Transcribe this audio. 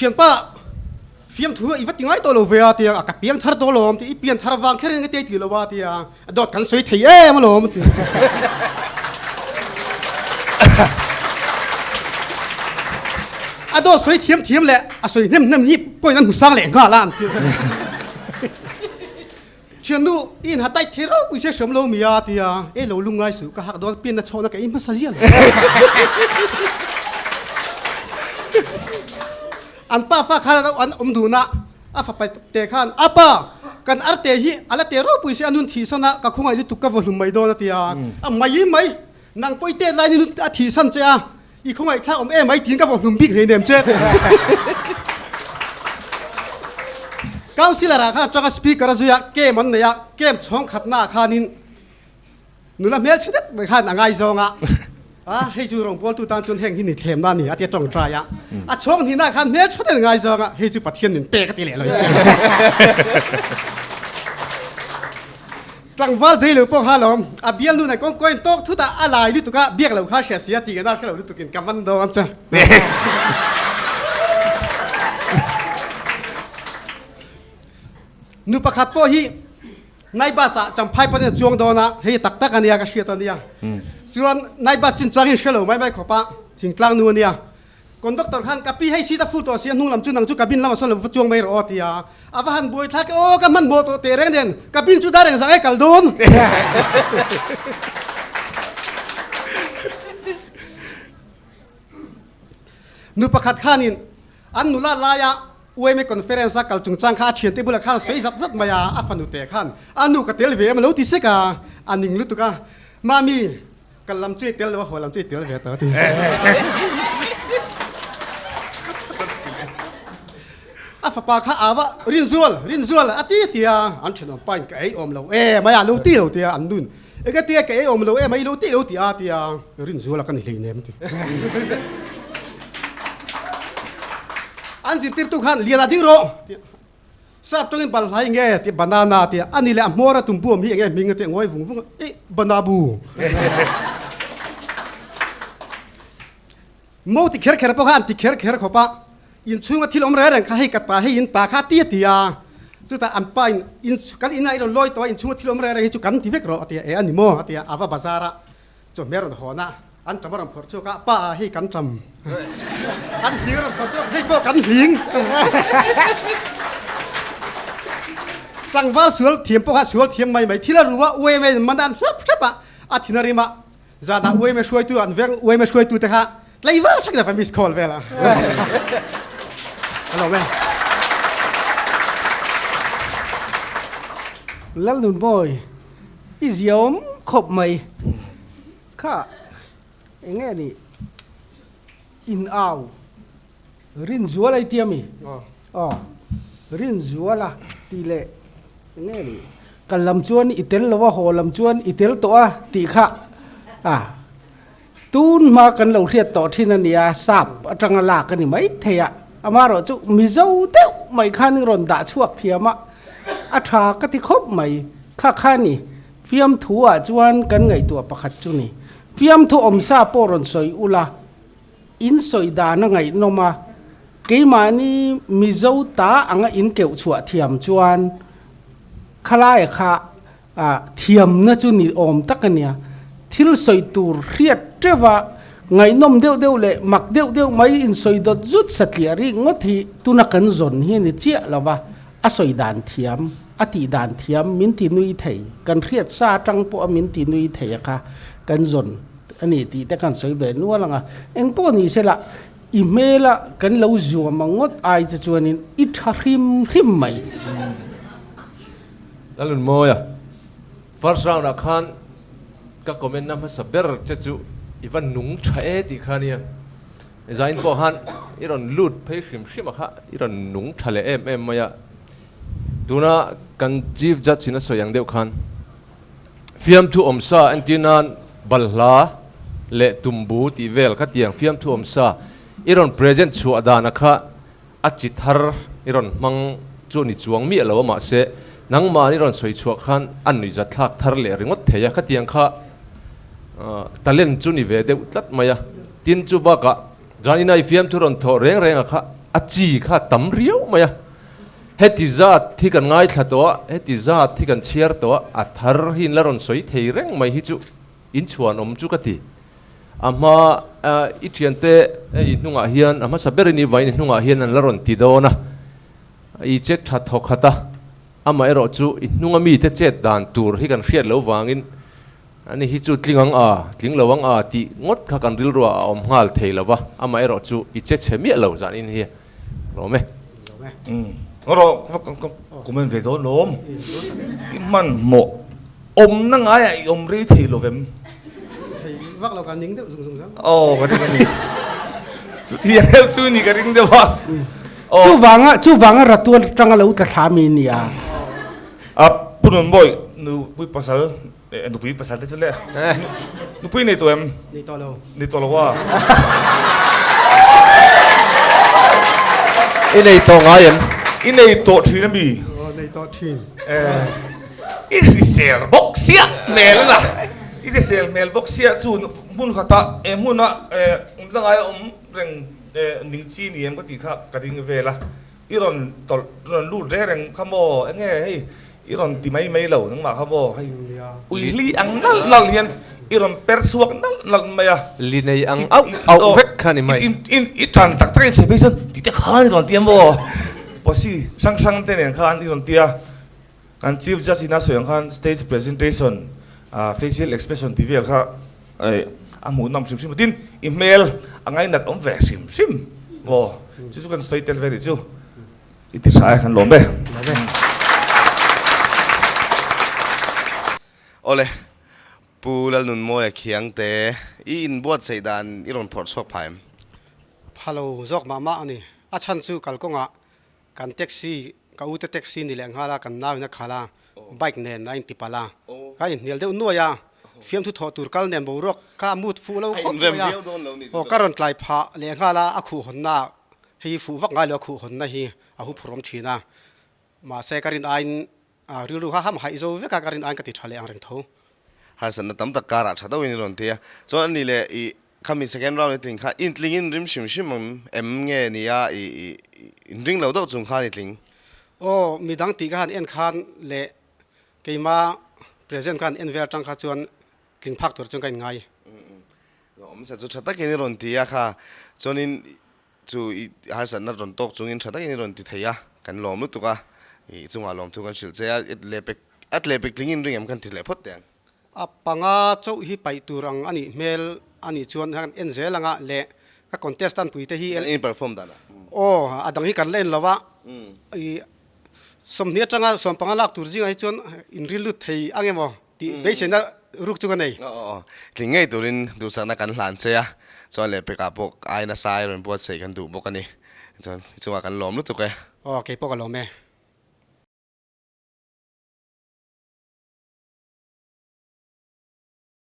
Thianpa, fiamthu i va ti ngai tawh lo ve a tia, ka piang thar tawh alawm ti, i pian thar vang kher in ka ti ti lo a tia, dawt kan sawi thei em alawm ti. A dawt sawi thiam thiam leh a sawi hnem hnem hi pawhin an hmu sang leh nghal a an ti. Thiannu, i inha tight thei ropui se hriam lo mi a tia, e lo lungngai suh, ka hak dawn pianna chhawhna ka ei hmasa ziah lo. An pa fa khan an awm dun a, a fapa te khan, A pa, kan arte hi a la te ropui se a nun thihsan a, ka khawngaih lutuk ka vaw hlum mai dawn a tia, a mai mai, nang pawh i tet lai ni a thihsan che a, I khawngaih thlak awm em ai tiin ka vawhlum bik hleinem che. Councillor ah khan atanga speaker a zui a, camp an nei a, camp chhawng khatna ah khanin nula hmelchhe deuh mai khan a ngaizawng a, a hei chu rawngbawltu tan chuan heng hi ni thlemna a ni a ti a tawngtai a, a chhawng hnihna ah khan hmeltha deuh in ngaizawng a, hei chu Pathian min pek a ti leh lo i sia. Tlangval zei lo pawh kha alawm, a bialnu nen kawng kawiin tawk thut a, a lai lutuk a, biak lo kha hria sia tih ngaihna hre lo lutukin ka man dawn che. Nu pakhat pawh hi night bus ah Champhai pawn in a chuang dawn a, hei tak tak a nia ka hriat a nia. Chuan night bus chinchangin hre lo mai mai khawp a, thingtlang nu a nia. Conductor khan ka pi hei seat a full tawh si a hnung lam chu nang chu cabin lamah sawn lo va chuang mai rawh aw ti a, a va han buai thlak e aw ka hmanhmawh tawh teh reng nen cabin chu dar engzah nge kal dawn. Nu pakhat khanin an nula laia UMA conference a kal chungchang kha a thiante bulah khan sawi zat zat mai a, a fanu te khan a nu ka tel ve em a lo ti sek a, a ning lutuk a, Mami, Kal lam chu i tel lo a, haw lam chu i tel ve tawh a ti. A fapa kha a va Rinzual, Rinzual a ti ti a, an thenawm pa in ka ei awm lo e mai a lo ti lo ti a, an nun enge tia ka ei awm lo e mai lo ti lo ti a ti a, Rinzuala ka ni hleinem a ti. An zirtirtu khan Liana ding rawh ti. Sap tawngin balhla hi nge tih banana tih a ni leh a hmawr a tumbu awm hi enge hming tih a ngawi vung vung a, ih banabu. Mo ti kher kher pawh kha an ti kher kher khawp a, inchhunga thil awm reng reng kha hei ka ta hei in ta kha ti a ti a, chutah an pa in in kan inah i rawn lawi tawh a inchhunga thil awm reng reng hi chu kan ti vek rawh a ti a, e a ni maw a ti a, a va bazar a chawhmeh a rawn hawn a. An ṭam a rawn phawrh chhuak a, pa ah hei kan ṭam. An hling a rawn phawrh chhuak, hei pawh kan hling. Tlangval sual thiam pawh kha sual thiam mai mai, thil a ru a, uaim a inman a, an hlap hrep a, a thin a rim a, zanah uaim a hruaitu, an veng uaim a hruaitu te kha tlaivar ṭhakin a va miss call vel a. Hello me. Lalnunbawi, i ziaawm khawp mai. Kha eng nge ni in au Rinzuala i tia mi? Aw Rinzuala tih leh eng nge ni kal lam chuan i tel lo a haw lam chuan i tel tawh a tih kha a tun hma kan lo hriat tawh thin a nia sap atanga lak a ni mai thei a amaherawh chu Mizo deuh mai khan i rawn dah chhuak thiam a a tha ka ti khawp mai kha kha ni. Fiamthu ah chuan kan ngaihtuah pakhat chu ni. Fiamthu awmsa pawh rawn sawi ula, in sawi dan a ngaihnawm a, keimahni Mizo ta anga in keuh chhuah thiam chuan khalaia kha thiamna chu ni awm tak a nia. Thil sawi tur hriat teuh a, ngaihnawm deuh deuh leh mak deuh deuh mai in sawi dawt zut satliah rik ngawt hi tuna kan zawn hi a ni chiah lo va, a sawi dan thiam. A tih dan thiam min ti nui thei, kan hriat sa atang pawh a min ti nui thei a kha kan zawn a ni tih te kan sawi ve nual ang a. Eng pawh ni sela, i hmela kan lo zuam ang ngawt ai che chuanin i tha hrim hrim mai. Lalunmawia, First round ah khan ka comment na hmasa ber che chu i va nung tha e tih kha nia. Zain pawh khan i rawn lut phei hrim hrim a kha i rawn nung tha leh em em mai a. Tuna kan Chief Judge in a sawi ang deuh khan fiamthu awmsa entir nan balhla leh tumbu tih vel kha tiang fiamthu awmsa i rawn present chhuah dana kha a chi thar i rawn hmang chu ni chuang miah lo a mahse nangmahni rawn sawi chhuah khan a nuihzat thlak thar leh ringawt thei a khatiang kha talent chu ni ve deuh tlat mai a tin chu bakah Janina i fiamthu rawn thawh reng reng a kha. a chi kha a tam riau mai a. Heti zat hi kan ngaithla tawh a, heti zat hi kan chhiar tawh a, a thar hi in la rawn sawi thei reng mai hi chu inchhuanawm chu ka ti. A hma i thiante i hnungah hian a hmasa berin i vain i hnungah hian an la rawn ti dawn a, i chet tha thawk khat a, amaherawh chu i hnunga mite chet dan tur hi kan hriat loh vangin ani hi chu tling ang a, tling lo ang a tih ngawt kha kan rilruah a awm nghal thei lo va, amaherawh chu i che chhe miah lo zan in hi lawm e. Rawh ka comment ve dawn lawm. I hmanhmawh awmna ngaiah i awm rei thei lo vem? Thei vak lo ka ning deuh zung zung zang. Aw ka ring a ni. Chutiang deuh chu ni ka ring deuh a. Aw. Chuvanga chuvanga ratual atanga lo tla thla mi nia. A Pu Nunbawi nupui pasal nupui pasal te chu le nupui nei tawh em? Nei tawh lo. Nei tawh lo a. I nei tawh ngai em? I nei tawh thin a mi? Aw nei tawh thin. I hrisel bawk siah hmel a la. I hrisel hmel bawk siah chu hmun khatah he hmuna awm la ngai a awm reng ning chi ni em ka tih kha ka ring vel a. I rawn tawlh rawn lut reng reng kha maw enge hei i rawn ti mai mai lo nangmah kha maw hei ui hli ang nalh nalh hian i rawn per chhuak nalh nalh mai a. Li nei ang auh auh vek kha ni mai. I tan tak tak in sawi phei chuan ti te khan i rawn ti a maw posi hrang hrang te nen khan i rawn ti a. Kan Chief Judge in a sawi ang khan stage presentation, facial expression tih vel kha a hmuhnawm hrim hrim a, tin i hmel a ngainat awm ve hrim hrim maw? Chu chu kan sawi tel ve tih chu i ti tha e, kan lawm e. Awle, Pu Lalnunmawia Khiangte, i inbuatsaih dan i rawn phawrh chhuak phah em? Pha lo zawk mah mah a ni. A chhan chu kalkawngah Kan taxi, ka ute taxi ni leh nghal a, kan nau in a khalh a, bike nen a inti palh a, ka inhnial deuh nuai a, fiamthu thawh tur kal nen boruak kha a mut fuh lo khawp mai a, aw ka rawn tlai phah leh nghal a, a khuh hawnna ah hei hi fuh vak ngai lo a khuh hawnna hi a hu phur awm thin a, mahse ka rin aiin rilru kha ham haih zo vek a, ka rin aiin ka ti tha leh ang reng tho. Harsatna tam tak karah tha deuhin i rawn ti a, chuan ani leh i Khami second round i tling kha in tling in rim hrim hrim ang em nge ni a i i in ring lo deuh chung khan i tling? Aw midang tih ka han en khan leh keima present ka han en vel atang kha chuan tling phak tur chuan ka in ngai. Awmsa chu tha takin i rawn ti a kha chuanin chu i harsatna rawn tawk chungin tha takin i rawn ti thei a kan lawm lutuk a i chungah lawmthu kan hrilh che a lehpek a lehpek tling in ring em kan ti leh phawt teh ang. A panga chauh hi paih tur ang a nih hmel a nih chuan han en zel anga leh ka contestant pui te hi Zan in perform dan ah. Aw a dang hi kan la en lo a, i 20 atanga 15 lak tur zingah hi chuan in rin lut thei ang emaw tih beiseina ruk chu ka nei. Aw aw tling ngei turin duhsakna kan hlan che a, chuan lehpekah pawh ai nasa ai rawn buatsaih kan duh bawk a ni, chuan i chungah kan lawm lutuk e. Aw keipawh ka lawm e.